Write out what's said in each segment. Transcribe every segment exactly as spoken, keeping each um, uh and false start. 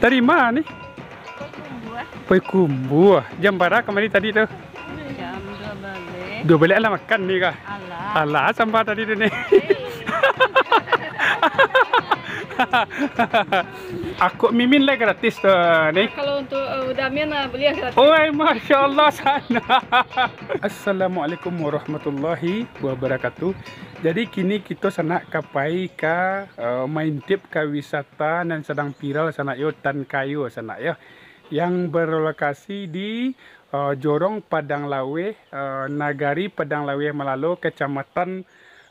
Dari ma ni? Payakumbuah. Payakumbuah. Jam bara kamari tadi tu? Jam dua baleh. Dua baleh alah makan ni kah? Alah. Alah, samba tadi tu ni. Akok Mimin lai gratis tu ni. Kalau untuk, eh, Uda Mian lah, beli lah gratis. Oi, Masya Allah, sanak. Assalamualaikum warahmatullahi wabarakatuh. Jadi, kini kito sanak ka pai ka, eh, maintip ka wisata nan sadang viral sanak yo, Tan Kayo sanak yo, yang berlokasi di, eh, Jorong Padang Laweh, eh, Nagari Padang Laweh Malalo, Kecamatan,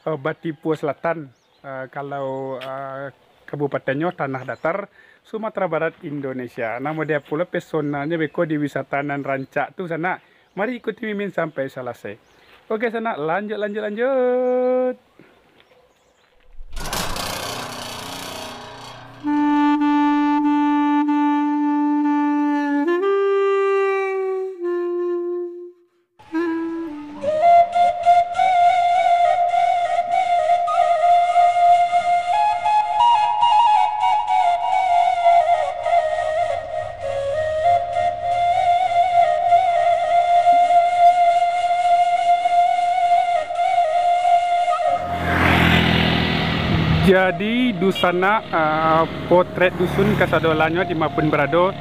eh, Batipuah Selatan, eh, kalau, eh, kabupatennyo Tanah Datar, Sumatera Barat, Indonesia. Namo dia pulo pesonanyo beko di wisata nan rancak tu sanak. Mari ikuti Mimin sampai salasai. Oke sanak, lanjut, lanjut, lanjut. Jadi, dunsanak, ah, potret dusun kasadolanyo dimanapun barado,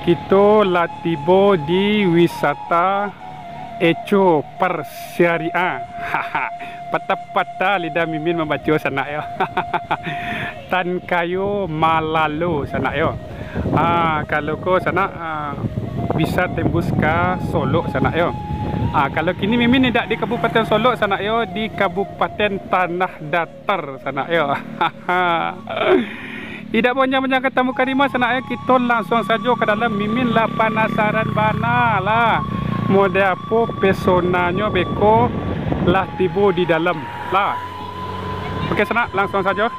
kito lah tibo di wisata Eco Parsyariah. Patah-patah lidah Mimin mambaco sanak yo. Tan Kayo Malalo sanak yo. Ah, kalau ko sanak, ah, bisa tembus ka Solok sanak yo. Ah, kalau kini Mimin indak di Kabupaten Solok sanak yo, di Kabupaten Tanah Datar sanak yo. Indak panjang-panjang kata mukadimah sanak yo, kito langsuang sajo ka dalam. Mimin lah panasaran bana lah, model apo pesonanyo beko lah tibo di dalam lah. Oke sanak, langsuang sajo.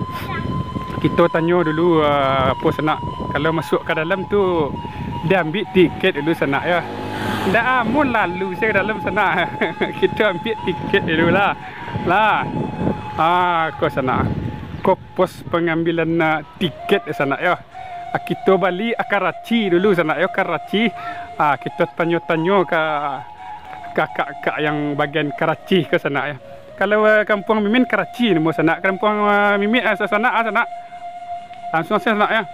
Kito tanyo dulu, ah, apo sanak, kalau masuak ka dalam tu, diambiak tiket dulu sanak yo. Ndak amuah lalu sajo ka dalam sanak. Kito ambiak tiket dulu lah. Lah. Ah, ko sanak. Ko pos pangambilan, ah, tiket sanak yo. Ah, kito bali, ah, karaci dulu sanak yo, karaci. Ah, kito tanyo-tanyo ka, ka akak-akak yang bagian karaci ko sanak yo. Kalau, eh, kampuang Mimin Karaci namo sanak, kampuang, eh, Mimin, eh, sanak, ah, sanak. Langsuang sajo sanak yo.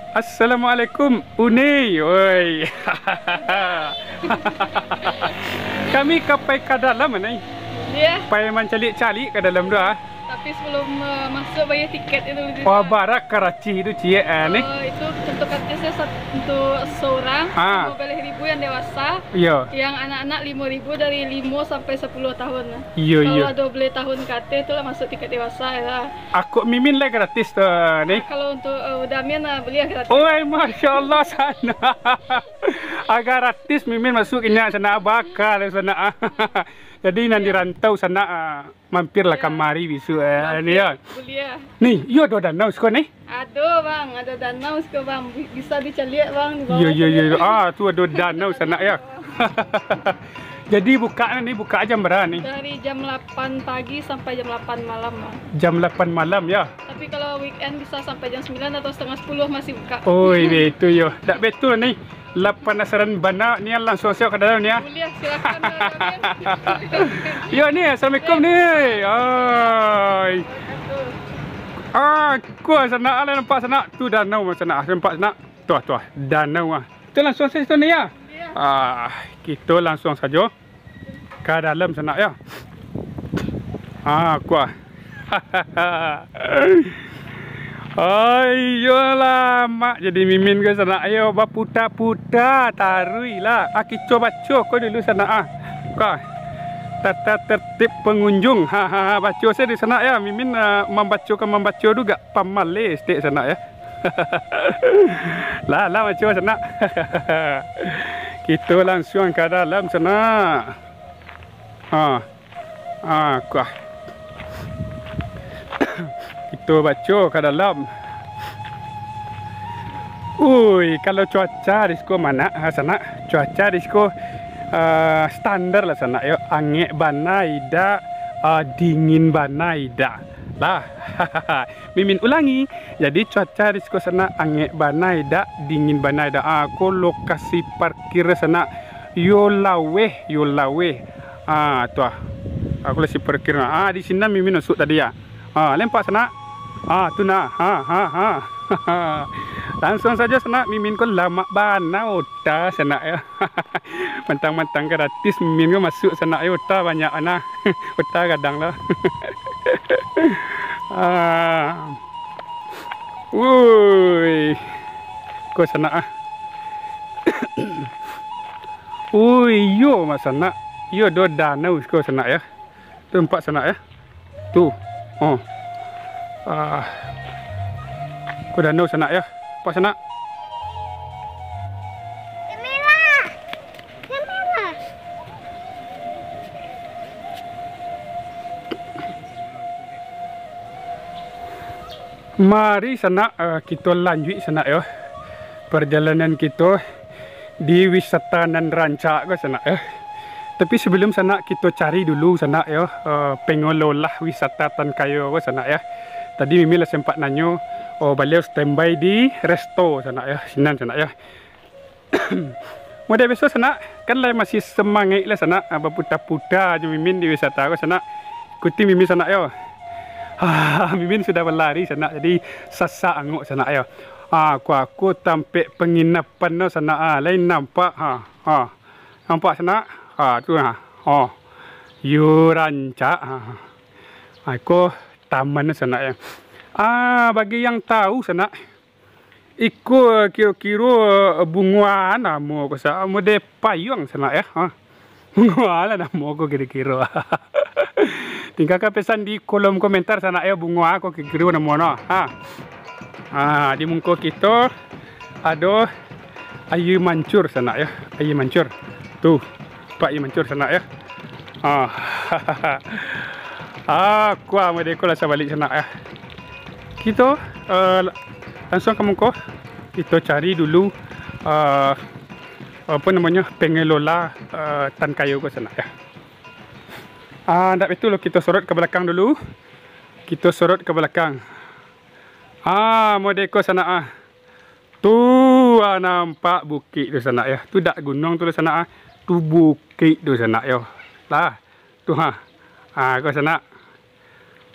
Assalamualaikum, Uni. Oi. Kami ka pai ka dalam ni. Iya. Pai mancaliak-caliak ka dalam tu ah. Tapi sebelum, eh, masuk bayar tiket itu dulu. Wah, bara Karaci tu ciek, eh, ni. Eh, itu untuk artisnya sat-, untuk seorang Ah. lima belas ribu yang dewasa. Iya. Yang anak-anak lima ribu dari lima sampai sepuluh tahun. Iya, iya. Kalau dua belas tahun ke atas tu lah masuk tingkat dewasa lah. Akok Mimin lah gratis tu, ni. Ah, kalau untuk, eh, Uda Mian lah beli lah gratis. Oi, Masya Allah, sanak. Ah, gratis Mimin masuk kini sanak, bakal sanak. Jadi, nan di rantau sanak, ah, mampirlah Ya. kamari bisuak, eh, Mampir, ni, ya. Boleh lah. Ni, yo ado danau siko ni? Ado, Bang, ado danau siko, Bang. Bi-, bisa dicaliak, Bang, di bawah Yo, yo, tu, yo, ya. yo. Ah, tu ado danau sanak, ya. Jadi, buka ni, buka jam bara ni? Dari jam lapan pagi sampai jam lapan malam, Bang. Jam lapan malam, ya? Tapi kalau weekend bisa sampai jam sembilan atau setengah sepuluh masih buka. Oi, betul, yo. Dak betul ni. Lah panasaran bana ni, langsuang sajo ka dalam ni, ah. Boleh, silakan, Bang Amin. Yo ni, assalamualaikum ni. Oi. Ah, ko sanak, alah nampak sanak. Tu danau sanak, nampak sanak. Tuah, tuah, danau ah. Tu langsuang sajo situ ni, ya. Iya. Ah, kito langsuang sajo ka dalam sanak, ya. Ah, kuah. Ai, yolah, mak jadi Mimin ko sanak, yo, baputa-puta, taruih lah. Ah, kito baco ko dulu sanak, ah. Kuah. Tata tertib pengunjung. Ha, ha, ha, baco sajo di sanak, ya. Mimin, ah, mambaco ka mambaco tu gak pamaleh saketek sanak, ya. Lah, lah, baco sanak. Kito langsuang ka dalam sanak. Ha. Ha, kuah. Kito baco ka dalam. Ui, kalau cuaca di siko manak, ha, sanak. Cuaca di siko, ah, standar lah sanak, yo. Angek bana idak, ah, dingin bana idak. Lah, Mimin ulangi. Jadi cuaca di siko sanak angek bana idak, dingin bana idak. Ah, ko lokasi parkir sanak. Yo laweh, yo laweh. Ah, tu ah. Aku lokasi parkir. Ah, di sinan Mimin masuk tadi ya. Ah, nampak sanak. Ah, tu nah. Ha, ha, ha. Langsung sajo sanak, Mimin ko lamak bana ota sanak ya. Mantang-mantang gratis, Mimin ko masuk sanak yo, ota banyak bana. Ota gadang lah. Ah. Woi. Ko sanak ah. Woi, iyo mah sanak. Iyo do danau ko sanak ya. Tu nampak sanak ya. Tu. Oh. Ah. Ko danau sanak ya. Nampak sanak. Mari sanak, eh, kito lanjuik sanak yo, perjalanan kito di wisata nan rancak ko sanak yo. Tapi sebelum sanak, kito cari dulu sanak yo, eh, pengelola wisata Tan Kayo ko sanak yo. Tadi Mimin lah sempat nanyo, oh, baliau standby di resto sanak yo, sinan sanak yo. Model biaso sanak, kan lai masih semangaik lah sanak, ah, baputa-puta jo Mimin di wisata ko sanak. Ikuti Mimin sanak yo. Ah, Mimin sudah balari sanak, jadi sasak angok sanak yo. Ah, ko-ko tampek penginapan no sanak, ah, lai nampak, ha, ha. Nampak sanak? Ha, tu ha. Oh. Yo rancak, ha. Ha, ko taman no sanak yo. Ah, bagi yang tahu sanak, iko kiro-kiro bungo a namo ko sa-, model payuang sanak yo, ha. Bungo a lah namo ko kiro-kiro. Tinggalkan pesan di kolom komentar sanak yo, bungo a ko kiro-kiro namo no, ha. Ha, di muko kito ado aia mancur sanak yo, aia mancur. Tu. Pak, iyo mancur sanak yo. Ah. Ah, kua model ko lah sabalik sanak yo. Kito, eh, la-, langsung ka muko. Kito cari dulu, eh, apa namonyo, pengelola, eh, Tan Kayo ko sanak yo. Ah, ndak betul lo, kito sorot ka balakang dulu. Kito sorot ka balakang. Ah, model ko sanak ah. Tu, ah, nampak bukik tu sanak yo. Tu dak gunuang tu lah sanak ah. Tu bukik tu sanak yo. Lah. Tu ha. Ah, ko sanak.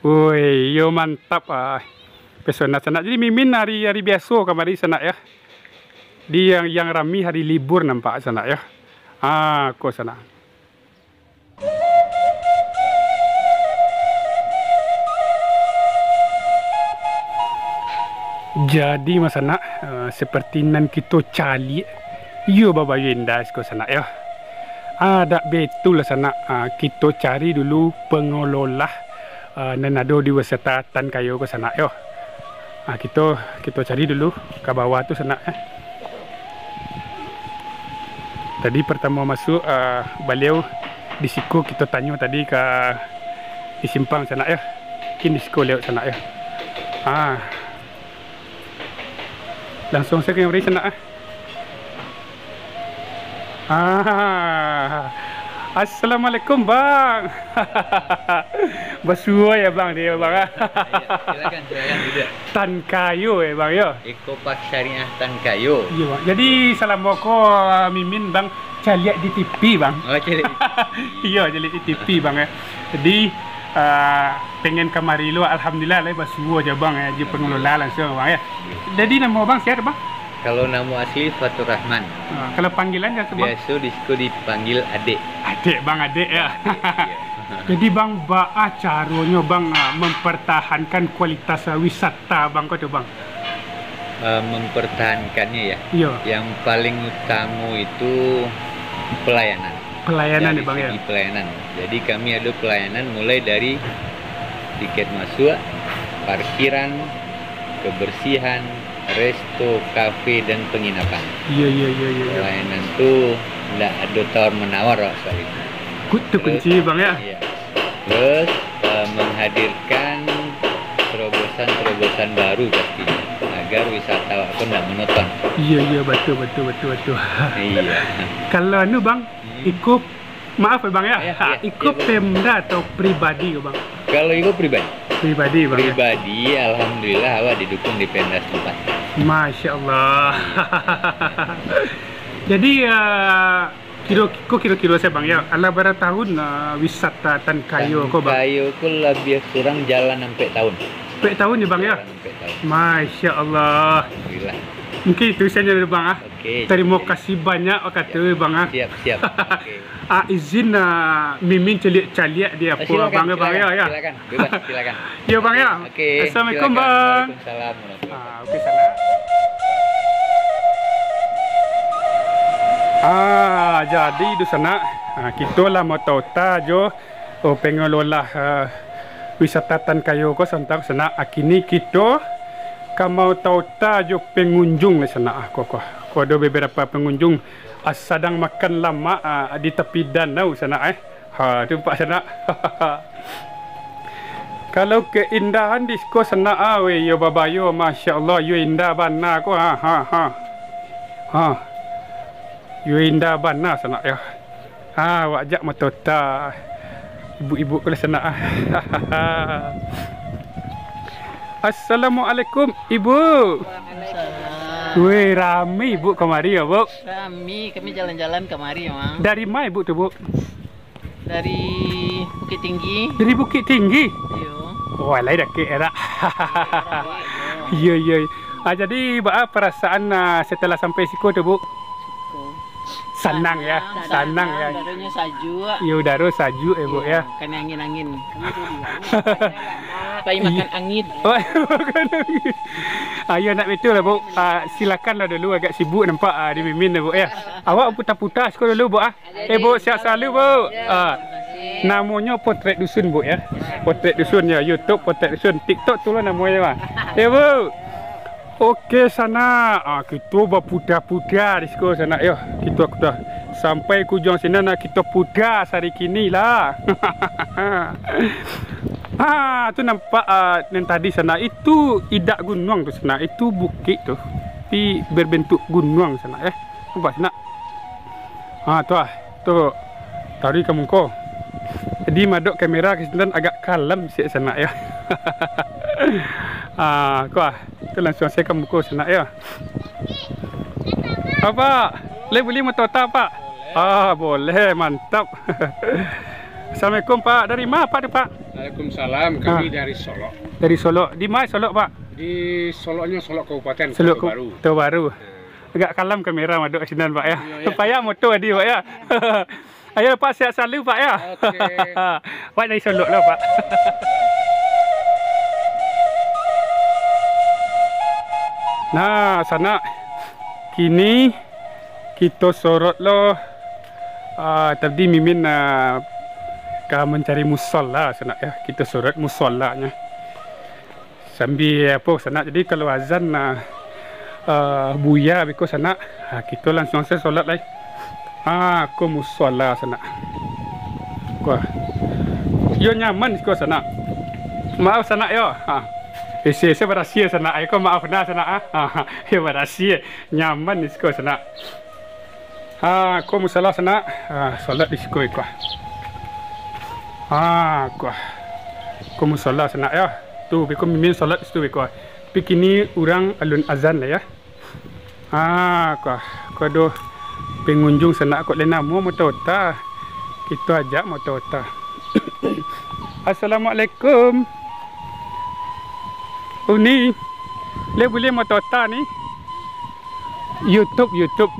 Woi, yo mantap ah. Pesona sanak. Jadi Mimin hari, hari biaso kamari sanak yo. Di yang, yang rami hari libur nampak sanak yo. Ah, ko sanak. Jadi, mah sanak, eh, seperti nan kito caliak, iyo babayo indah siko sanak yo. Ah, dak betul lah sanak, ah, kito cari dulu pengelola, ah, nan ado di wisata Tan Kayo ko sanak yo. Ah, kito, kito cari dulu ka bawah tu sanak, eh. Tadi pertamo masuk, ah, baliau di siko kito tanyo tadi ka di simpang sanak yo. Mungkin di siko lewat sanak yo. Ah. Langsung sajo kamari sanak ah. Ah. Assalamualaikum, Bang. Basuo yo, Bang, di yo, Bang. Iyo, silakan, silakan duduk. Tan Kayo yo, Bang, yo. Eko Park Syariah Tan Kayo. Iyo, Bang. Jadi, salamo ko, ah, Mimin, Bang, caliak di T V, Bang. Oh, caliak di T V. Iyo, caliak di T V, Bang, yo. Jadi, ah, pengen kamari lo, alhamdulillah, lah basuo jo, Bang, yo, jo pengelola langsung, Bang, yo. Jadi, namo Bang sia, Bang? Kalau namo asli Fatur Rahman. Ah, kalau panggilan biaso, Bang? Biaso di siko dipanggil Adek. Adek, Bang, Adek, yo. Adek, iyo. Jadi, Bang, baa caronyo, Bang, ah, mempertahankan kualitas, ah, wisata Bang ko tu, Bang? Eh, mempertahankannyo, yo? Iyo. Yang paling utamo itu pelayanan. Pelayanan, dari yo, Bang, yo? Segi pelayanan. Jadi, kami ado pelayanan mulai dari tiket masuk, parkiran, kebersihan, resto, kafe, dan penginapan. Iyo, iyo, iyo, iyo, iyo. Pelayanan tu ndak ado tawar-menawar lah soal itu. Ku-, tu kunci, Bang, yo? Iyo. Terus, eh, menghadirkan terobosan-terobosan baru pastinya, agar wisata awak pun ndak monoton. Iyo, iyo, batua, batua, batua, batua. Iyo. Kalau anu, Bang, hmm, iko Maaf ya, Bang, ya. Ya, ya, iko ya, Bang. Pemda atau pribadi ko, Bang? Kalau iko pribadi. Pribadi, Bang, ya. Pribadi, alhamdulillah, awak didukung di Pemda setempat. Masya Allah. Jadi, eh, kiro, ko kiro-kiro sajo, Bang, ya. Alah bara tahun, eh, wisata Tan Kayo ko, Bang? Tan Kayo ko labiah kurang jalan ampek tahun. Ampek tahun ya, Bang, ya? Jalan ampek tahun. Masya Allah. Alhamdulillah. Mungkin itu sajo dari Bang, ah. Oke, Tarimo jadi kasih banyak, kato, Bang, ah. Siap, siap. Oke. Ah, izin, ah, Mimin caliak-caliak di apo, silakan, Bang, ya, Bang, silakan, ya, ya. Silakan, bebas, silakan. Ya, Bang, ya. Oke, Assalamualaikum, silakan. Bang. Waalaikumsalam warahmatullahi wabarakatuh. Ah, oke, sanak. Ah, jadi tu, sanak. Ah, kito lah maota-ota jo, oh, pengelola, ah, wisata Tan Kayo ko, sanak. Ah, kini kito ka maota-ota jo pengunjung lah, sanak. Ah, ko, ko. Ko ado beberapa pengunjung, ah, sadang makan lamak, ah, di tapi danau, sanak, eh. Ha, tu nampak, sanak. Kalau keindahan di siko, sanak, ah, weh, yo babayo, masya Allah, yo indah bana ko, ha, ha, ha. Ha. Yo indah bana, sanak, yo. Ha, awak jak maota-ota. Ibuk-ibuk ko lah, sanak, ah. Assalamualaikum, Ibuk. Waalaikumsalam. Weh, rami Ibuk kamari yo, Buk. Rami, kami jalan-jalan kamari, Mang. Dari ma Ibuk tu, Buk? Dari Bukittinggi. Dari Bukittinggi? Iyo. Wah, lai dakek erak. Iyo, iyo. Ah, jadi, baa perasaan, ah, setelah sampai siko tu, Buk? Siko. Sanang, ya? Sanang, sanang, ya? Udaronyo sajuak. Iyo, udaro sajuak, ya, Buk, ya? Iyo, kanai angin-angin. Pai makan angin. Oh, makan angin. Ayo, nak betul lah, Buk. Ah, silakan lah dulu, agak sibuk nampak, ah, di Mimin lah, Buk, ya. Awak puta-puta siko dulu, Buk, ah. Eh, Buk, siap selalu, Buk. Ya, ah, terima kasih. Namonyo Potret Dusun, Buk, ya. Potret Dusun, ya. YouTube Potret Dusun. TikTok tu lah namonyo, Bang. Ya, Buk. Oke, sanak. Ah, kito baputa-puta di siko, sanak, yo. Kito puta. Sampai ka ujuang sinan, nah, kito puta sari kini lah. Ah, tu nampak, ah, nan tadi, sanak. Itu indak gunuang tu, sanak. Itu bukik tu. Tapi berbentuk gunuang, sanak, ya. Nampak, sanak? Ha, tu ah. Tu. Taruih ka muko. Jadi, madok kamera ka sinan agak kalam sinan, sanak, yo. Ha, ko ah. Tu langsuang sajo ka muko, sanak, yo. Apak, lai buliah maota-ota, Pak? Ah, boleh. Mantap. Assalamualaikum, Pak. Dari ma Apak tu, Pak? Waalaikumsalam. Kami dari Solok. Dari Solok. Di ma Solok, Pak? Di Soloknyo Solok Kabupaten, Solok Kota Baru. Kota Baru. Agak kalam kamera madok sinan, Pak, ya. Iyo, iyo. Payah moto tadi, Pak, ya. Ayo, Pak, siap selalu, Pak, ya. Oke. Pak, dari Solok lah, Pak. Nah, sanak, kini kito sorot lo. Ah, tadi Mimin, ah, ka mancari musola, sanak, ya. Kito sorot musolanyo. Sambia apo, sanak? Jadi, kalau azan, nah, eh, buya beko, sanak, ha, kito langsuang sajo solat lai. Ha, ko musola, sanak. Wah. Yo nyaman siko, sanak. Maaf, sanak, yo. Ha. Isi-isi barasiah, sanak. Ai ko maaf nah, sanak, ah. Ha, yo barasiah. Nyaman siko, sanak. Ha, ko musola, sanak. Ha, solat di siko iko. Ha, ko. Ko musola, sanak, yo. Tu, beko Mimin solat di situ beko. Tapi kini urang alun azan lah, yo. Ha, ko. Ko ado pengunjung, sanak, kok lai namo maota-ota. Kito ajak maota-ota. Assalamualaikum. Uni, lai buliah maota-ota ni? YouTube, YouTube.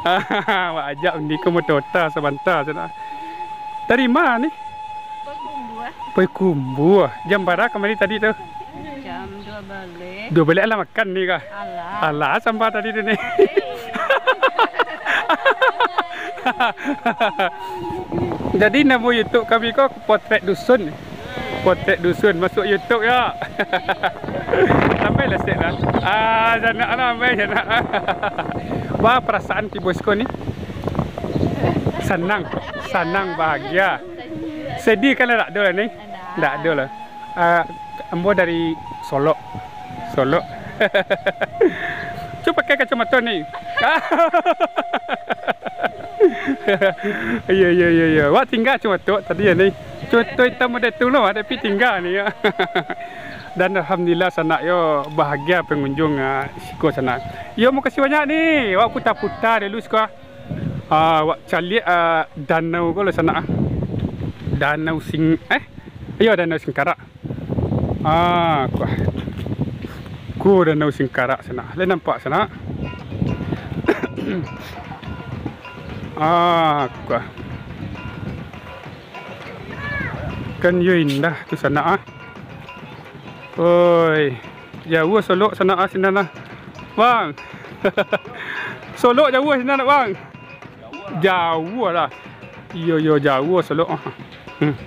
Awak ajak Uni ko maota-ota sabanta, sanak. Dari ma ni? Payakumbuah. Payakumbuah. Jam bara kamari tadi tu? Jam duo baleh. Duo baleh lah makan ni kah? Alah. Alah, samba tadi tu ni. Jadi, namo YouTube kami ko Potret Dusun. Potret Dusun, masuk YouTube yo. Sampai lah sek lah. Ah, sanak lah, sampai sanak. Ba perasaan tibo siko ni? Sanang, sanang, bahagia. Sedih kan lah, dak ado lah ni? Dak ado lah. Ah, ambo dari Solok. Solok. Cubo pakai kacamato ni. Iyo, iyo, iyo, iyo. Wak tingga cuato tadi yo ni. Cuato itam model tu lo, tapi tingga ni yo. Dan alhamdulillah sanak yo, bahagia pengunjung, ah, siko sanak. Yo, makasih banyak ni. Wak puta-puta dulu siko. Ah, wak caliak, ah, danau ko lo sanak, ah. Danau Sing-, eh? Iyo, Danau Singkarak. Ah, kuah. Ko Danau Singkarak sanak. Lai nampak sanak? Ah, kuah. Kan yo indah tu sanak, ah. Oi, jauah Solok sanak, ah, sinan, ah. Bang. Solok jauah sinan, Bang. Jauah lah. Iyo, iyo, jauah Solok, ah. Hmm.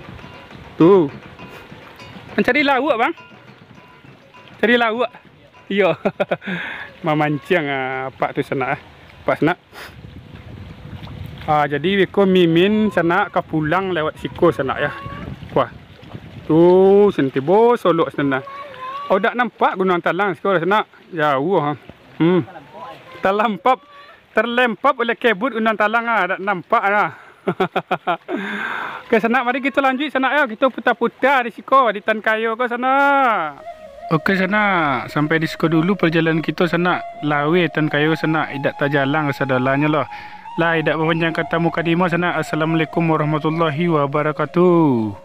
Tu. Mancari lauak, Bang. Cari lauak. Iyo. Mamanciang, ah, apak tu sanak, ah. Apak sanak. Ah, jadi beko Mimin sanak ka pulang lewat siko sanak yo. Wah. Tu, sinan tibo Solok sinan. Oh, dak nampak Gunuang Talang siko sanak. Jauah, ah. Hmm. Talampap, terlempap oleh kabut Gunuang Talang, ah, dak nampak, ah. Oke, sanak, mari kito lanjuik, sanak, yo. Kito puta-puta di siko, di Tan Kayo ko, sanak. Oke, sanak, sampai di siko dulu perjalanan kito, sanak. Laweh Tan Kayo, sanak, idak tajalang kasadonyo lo. Lah, idak bapanjang kata mukadimah, sanak. Assalamualaikum warahmatullahi wabarakatuh.